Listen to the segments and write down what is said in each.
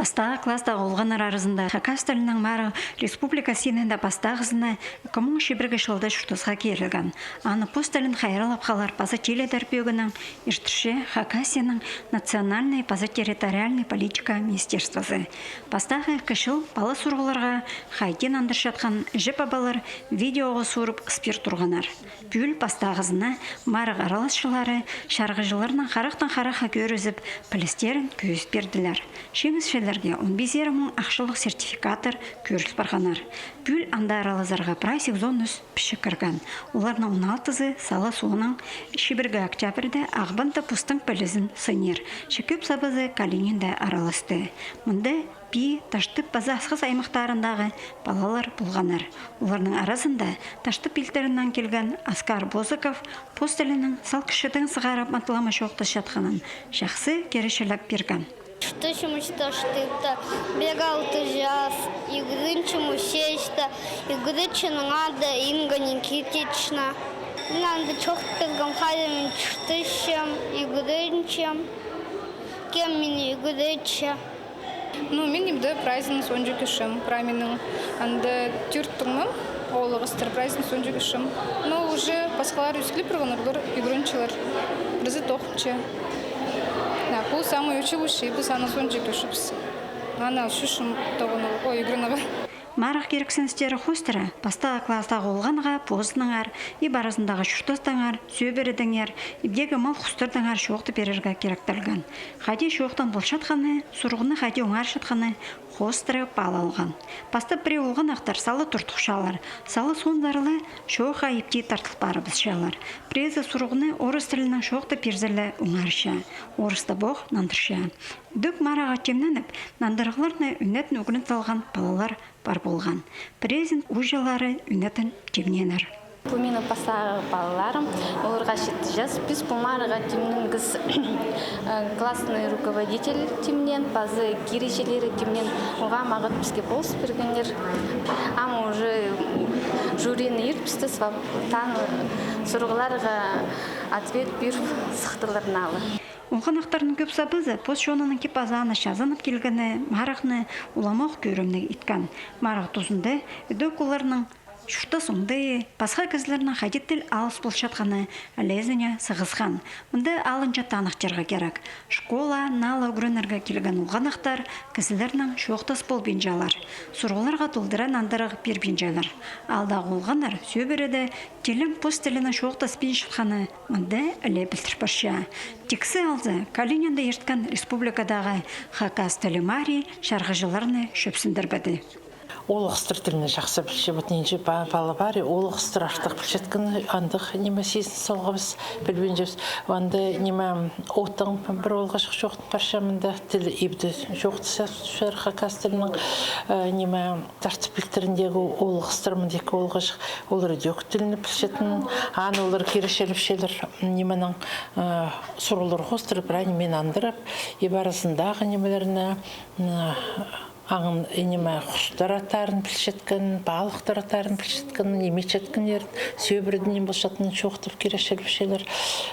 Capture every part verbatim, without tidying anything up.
Пастағы класстағы олғаннар аразында хакас тілінің марығы республика синінде пастағызына ікі муң чибіргі чылда чуртасха кирілген. Аны пос тілін хайраллап халар паза тиледер пӧгінең иртірче Хакасияның национальнай паза территориальнай политика министерствозы. Пастағы ікі чыл пала сурығларға хайди нандырчатхан іҷе-пабалар видеоға суурып ыспир турғаннар. Пӱӱл пастағызына марығ араласчылары чарғыҷыларнаң харахтаң харахха кӧрізіп, пілістерін кӧзіт пирділер. Чиңісчілерге он пизер муң ахчалығ сертификаттар кӧріл парғаннар. Пӱӱл анда аралазарға прай сигізон ӱс пічік кірген. Оларның он алтызы сала соонаң чибіргі октябрьде Ағбанда постың пілізін сынир. Че кӧп сабазы Калининде араласты. Мында Пии, Таштып паза Асхыс аймахтарындағы палалар полғаннар. Оларның аразында Таштып пилтірінең килген Аскар Бозыков пос тілінең сал кічігдең сығара матыламы чоохтасчатханын чахсы киречілеп пирген. Чуртасчам Таштыпта, пеер алты час, ӱгренчем училищеде, ӱгретчінің ады Инга Никитична. Мин анда чоохтап пиргем, хайди мин чуртасчам, ӱгренчем, кем мині ӱгретче. Ну, мин ибде прайзының соонҷа кӧрчем, прай минің анда тӧрт туңмам, оолағастар, прайзының соонҷа кӧрчем. Но уже пасхалар ӧскілеп парғаннар, олар ӱгренчелер. Пірсі тоғынча. Да, пу самый ӱчӱнҷі, пу саны соонҷа кӧрчебіс. Аны ал чӱчӱм тоғынарға, ой, ӱгренерге. Марығ кирексіністері хоостыра пастағы класстағы олғанға позынаңар, иб аразындағы чуртастаңар, сӧбіредеңер, ибдегі мал-хустардаңар чоохтап пирерге киректелген. Хайди чоохтаң полчатханы, сурығны хайди оңарчатханы хоостыра паалалған. Пастап пірее олғанахтар сала туртухчалар, сала соонзар ла чоохха ибде тартыл парыбысчалар. Піреезі сурығны орыс тілінең чоохтап пирзе ле оңарча, орыстап ох нандырча. Ідӧк марығға тимненіп, нандырығларны ӱнетін ӱгрен салған палалар пар полған. Пірезін ууҷалары ӱнетін тимнееннер. Пу минің пастағы палаларым, оларға читі час. Піс пу марығға тимненгебіс, э, классный руководитель тимнеен, паза киречілері тимнеен. Оға мағат піске полыс пиргеннер. Ам уже жюрині иртібісті, своб-, таң сурығларға ответ пиріп сыхтылар налы. Олғанахтарның кӧп сабазы пос чонының кип-азааны чазанып килгені марығны уламох кӧрімніг иткен. Марығ тузында ідӧк оларның чуртас оңдайы, пасха кізілернең хайди тіл алыс полчатханы ілезіне сығысхан. Мында алынҷа таныхтирға кирек. Школа налы ӱгренерге килген олғанахтар кізілернең чоохтас полбинчалар. Сурығларға толдыра нандырығ пирбинчелер. Аалдағы олғаннар сӧбіреде тілін пос тілінең чоохтаспинчатханы мында іле пілдір парча. Тиксі алза, Калининде ирткен республикадағы хакас тілі марии чарғыҷыларны чӧпсіндірбеді. Оолғастар тілін чахсы пілче, вот нинҷе па-, пала пар, оолғастар артых пілчеткен, андағ ниме сизін салғабыс, пілбинчебіс. Анда ниме, оттың пір оолғашах чоохтап парча мында, тіл ибде чоохтасчалар хакас тілінең, э, ниме, Таштып пилтіріндегі оолғастар, мындағ оолғашах, олар ідӧк тілні пілчеткен, аны олар киречілепчелер, нименең, э, сурығлар хоостыра прай ниме нандырып, иб аразындағы нимелерні, м, аңын, ниме, хустар аттарын пілчеткен, палыхтар аттарын пілчеткен, ниме итчеткеннерін, сӧбіреде ниме полчатханын чоохтап киречілепчелер.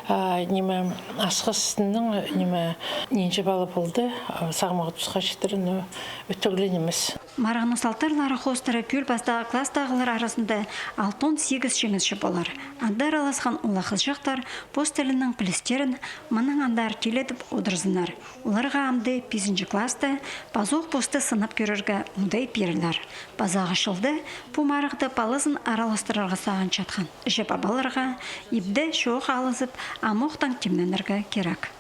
А, ниме, Асхыстың, ниме, нинҷе пала полды, а, сағам уғаа тусха читіре, но ӧтіглі нимес. Марығның салтарлары хоостыра пӱӱл пастағы класстағылар аразында алтон сигіс чиңісчі полар. Анда араласхан ла хысчахтар пос тілінің пілістерін мынаң андар тиледіп одырзыннар. Оларға амды пизінҷі класста пазох посты сынап кӧрерге оңдай пирілер. Пазағы чылда пу марығда палазын араластырарға сағынчатхан іҷе-пабаларға ибде чоох алызып, ам охтаң тимненерге кирек.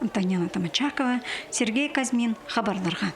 Антонина Томачакова, Сергей Казьмин, хабарларға.